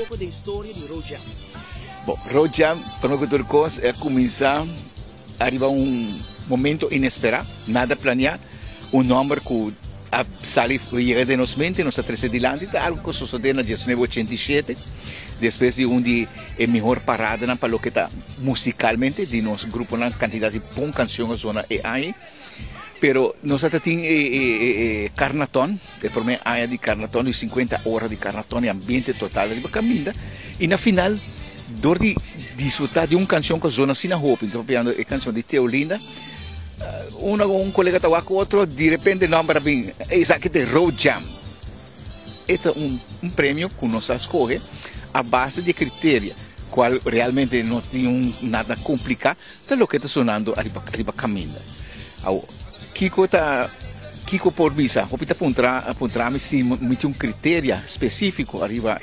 poko den storia di Road Jam. Bon, Road Jam, prome ku tur kos, e a kuminsá ariba un momento inesperá, nada planeá, un nòmber ku a sali yega den nos mente, nos a trese dilanti, ta algu ku a sosodé na 1987, despues di un di e mihor paradanan pa loke ta musikalmente di nos gruponan, kantidat di bon kanshon a zona e aña. Pero nos a ta tin e e e karnaton, e promé aña di karnaton, di sinkuenta ora di karnaton, e ambiente total riba kaminda. I na final, dor di disfrutá di un kanshon ku a zona asina hopi, mi ta papiando e kanshon di Teolinda, un un kolega ta wak ku otro, direpente nòmber a bin, esaki ta e Road Jam. E ta un un premio ku nos a skohe a base di e kriteria, kual realmente no tin un nada kompliká, Ta loke ta sonando ariba ariba kaminda. Awo, kiko ta kiko por bisa? Hopi ta puntra puntra mi si mi tin un kriteria spesífiko ariba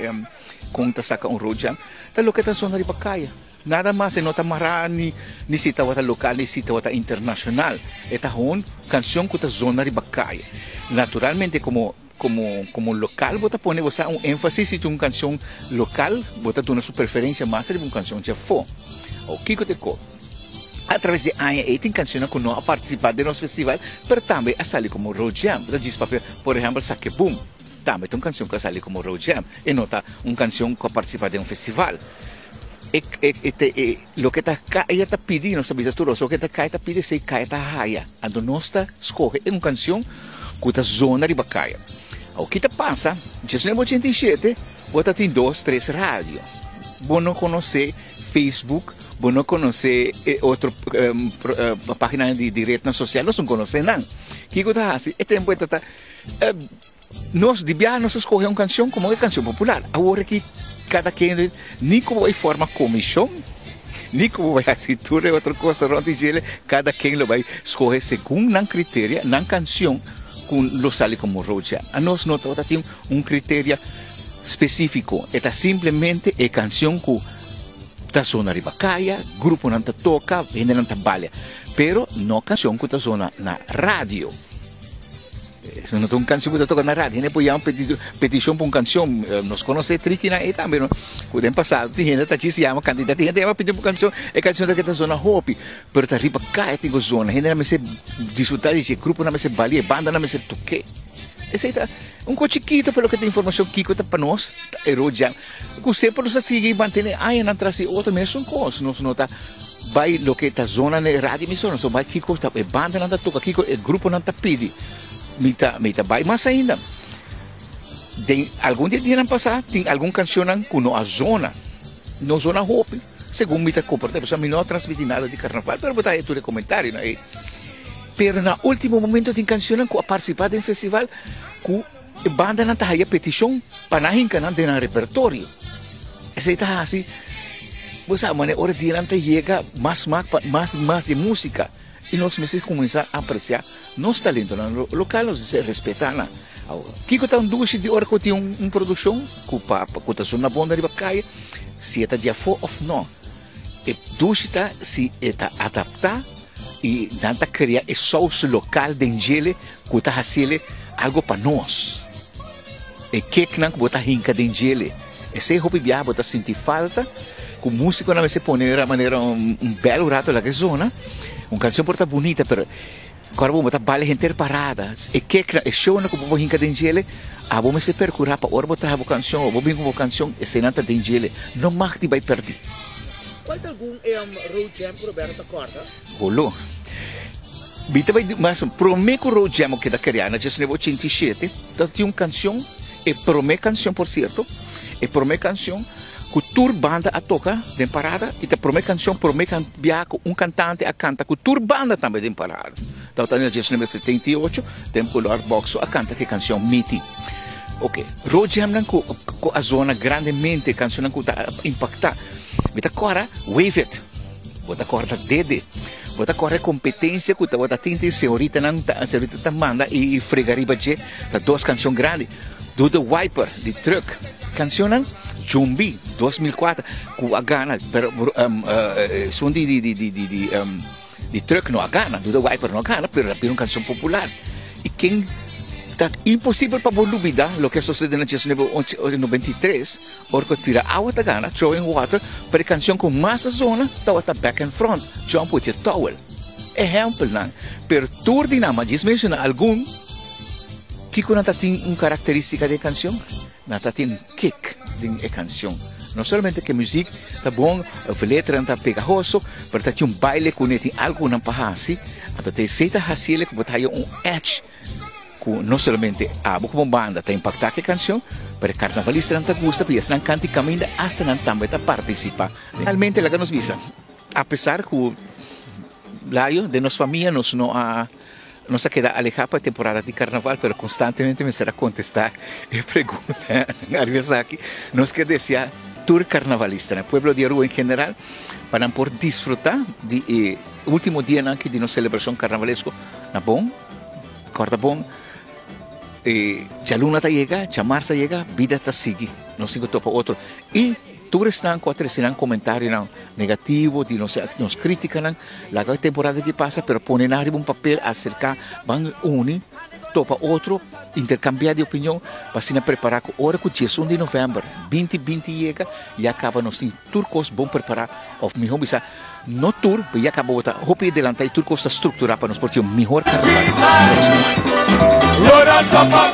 kon ta saka un road jam. Ta loke ta sona riba kaya. Nada mas, e no ta mará ni ni si tabata lokal ni si tabata internashonal. E ta hon kanshon ku ta zona riba kaya. Naturalmente komo komo komo lokal bo ta pone bo sa un énfasis si ta un kanshon lokal bo ta duna su preferensia mas riba un kanshon dje afó. Awor kiko ta e ko? Atraves di aña ei tin kanshonnan ku no a partisipá den nos festival pero tambe a sali komo Road Jam. Bo ta djis papia por ehèmpel Sake Boom tambe ta un kanshon ku a sali komo Road Jam. E no ta un kanshon ku a partisipá den un festival. E e e ta e loke ta kaya ta pidi nos ta bisa tur nos loke ta kaya ta pidi esei kaya ta haya. Anto nos ta skohe un kanshon ku ta zona riba kaya. Awor ki ta pasa? 1987 bo ta tin dos tres radio. Bo no konosé Facebook, bo no konosé e otro paginanan di retnan sosial, nos no konosé nan. Kiko ta hasi? E tempu e ta ta nos di biaha nos a skohe un kanshon komo e kanshon popular. Awor aki kada kende ni ku bo bai forma komishon, ni ku bo bai hasi tur e otro kos rònt di djele, kada ken lo bai skohe segun nan kriteria, nan kanshon ku lo sali komo rocha. Anos no tabata tin un kriteria spesífiko, e ta simplemente e kanshon ku ta zona riba kaya, gruponan ta toka, hendenan ta balia, pero no kanshon ku ta zona na radio. Eso no ta un canción cu ta toca na radio. Hende por yama pedi peticion pa un cancion. Nos conoce e trikinan ey tambe, no? Cu den pasado tin hende ta djis yama cantidad di hende yama pidi un cancion. E cancion ta keda zona hopi, pero ta riba caya tin cu zona. Hendenan mester disfruta di dje, gruponan mester balia, e bandanan mester toke. Esey ta un cos chikito pa loke ta informacion kico ta pa nos ta e road jam. Cu semper nos a sigui mantene añanan tras di otro mesun cos. Nos no ta bay loke ta zona na e radio emisora, nos ta bay kico ta e bandanan ta toca, kico e gruponan ta pidi. Mi ta mi ta bay mas ainda. Den algun di e dianan pasa tin algun cancionnan cu no a zona, no zona hopi, segun mi ta comprende, pasobra mi no a transmiti nada di carnaval, pero bo ta haya tur e comentarionan ey. Pero na ultimo momento tin cancionnan cu a participa den festival cu E bandanan ta haya petishon pa nan hinka nan den nan repertorio. Esei ta hasi, bo sa, manera ora dianan ta yega mas smak pa mas i mas di musika i nos mester kuminsá apresiá nos talentonan lokal, nos mester respetá nan. Awor, kiko ta un dushi di ora ku tin un produkshon ku pa ku ta sona bon riba kaya, si e ta di afó òf nò? E dushi ta si e ta adaptá i nan ta krea e sous lokal den djele ku ta hasiele algu pa nos. E keknan ku bo ta hinka den djele, esei hopi biaha bo ta sinti falta ku músikonan mester pone manera un bèl un rato laga e zona. Un kanshon por ta bunita pero Kòrda bo, bo ta bale henter parada. E keknan, e shownan ku bo por hinka den djele, abo mester perkurá pa ora bo traha bo kanshon o bo bin ku bo kanshon, eseinan ta den djele. No mag di bai pèrdí. Kual ta algun road jam ku Roberto ta kòrda? Holo. Mi ta bai di mas, promé ku road jam a keda kreá na 1987, ta tin un kanshon, e promé kanshon por sierto, e promé kanshon ku tur banda a toka den parada i ta promé kanshon promé biaha ku un kantante a kanta ku tur banda tambe den parada. Tabata na 1978 tempu ku Lord Boxo a kanta ku e kanshon Miti. Oke, Road Jamnan ku ku a zona grandemente, kanshonnan ku ta impaktá. Mi ta kòrda Wave It, bo ta kòrda Dede, bo ta kòrda e kompetensia ku tabata tin tin señoritanan ta señorita ta manda i frega riba dje, ta dos kanshon grandi. Do the Wiper di Truck, kanshonnan Jumbi 2004 ku a gana pero esun di di di di di di di Truck no a gana, Do the Wiper no a gana pero a bira un kanshon popular. I ken. Ta imposibel pa bo lubida loke a sosode na 1993 ora ku Tira Awa ta gana, Throwing Water, pero e kanshon ku mas a zona tabata Back and Front, Jump With Your Towel. Ehèmpelnan, pero tur di nan, ma djis menshona algun, kiko nan ta tin un karakterístika di e kanshon? Nan ta tin un kick den e kanshon. No solamente ku e muzik ta bon òf e letranan ta pegahoso, pero ta tin un baile kuné, tin algu ku nan por hasi, anto ta esei ta hasiel ku bo ta haya un edge ku no solamente abo komo banda ta impaktá ku e kanshon, pero e karnavalistanan ta gusta pasobra esnan kanta i kaminda asta nan tambe ta partisipá. Realmente laga nos bisa, apesar ku Layo, den nos famia nos no a nos a keda alehá pa e temporada di karnaval, pero konstantemente mester a kontestá e pregunta ariba esaki. Nos ke deseá tur karnavalistanan, pueblo di Aruba en general, pa nan por disfrutá di e último dianan aki di nos selebrashon karnavalesko na bon, kòrda bon, e djaluna ta yega, djamars ta yega, bida ta sigui, nos tin ku topa otro. I tur esnan ku a trese nan komentarionan negativo di nos nos krítikanan, laga e temporada aki pasa, pero pone nan riba un papel, aserká, ban uni, topa otro, interkambiá di opinion, pa asina prepará ku ora ku 11 di novèmber 2020 yega, ya kaba nos tin tur kos bon prepará, òf mihó bisa, No tur, pero ya caba bo ta hopi adelanta y tur cos ta structura pa nos por tin un mihor carnaval proximo aña. Road on jump up,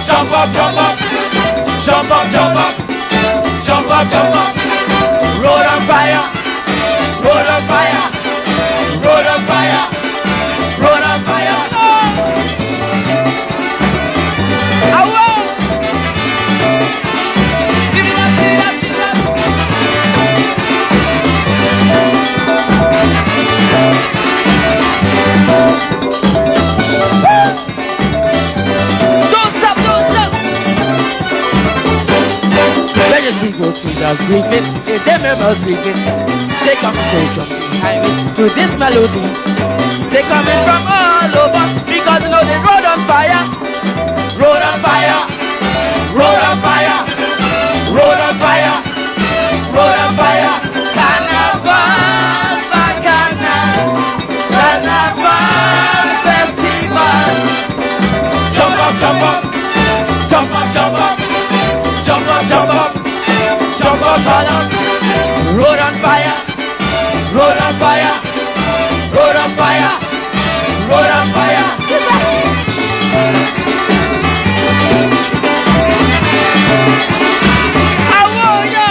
jump up, jump up, jump up, jump up, jump up, jump up. Road on fire, road on fire, road on fire, road on fire. Don't stop, don't stop. When you see those scissors gripping, they them ever sleeping. They come to jump behind me to this melody. They coming from all over because you know they road on fire. Road on fire, road on fire, road on fire, road on fire. Carnaval, bacchanal, Carnaval festival. Jump up, jump up, jump up, jump up, jump up, jump up, jump up, jump up. Road on fire, road on fire, road on fire, road on fire. Awo, yo!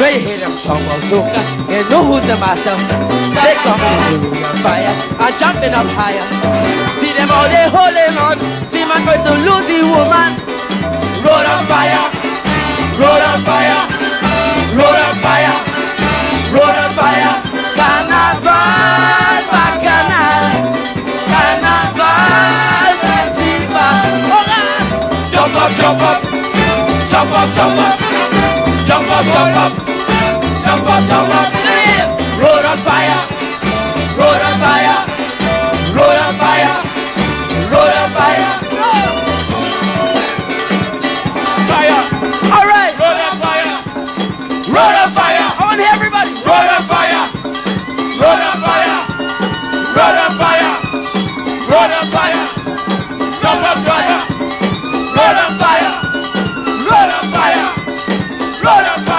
When you hear them talk about soca, you know who's the master. They come to the road on fire and jumping up higher. See them all they holding on. See man going to lose the woman. Road on fire, road on fire, road on fire, road on fire. Carnaval, bacchanal, Carnaval festival. Oh, God. Jump up, jump up, jump up, jump up, jump up, jump up, jump up, jump up. Road on fire, road on fire, road on fire, road on fire. Fire, All right. road on fire, road on fire. I want to hear everybody. Road on fire, road on fire, road on fire, road on fire, jump up fire, road on fire, road on fire, road on fire.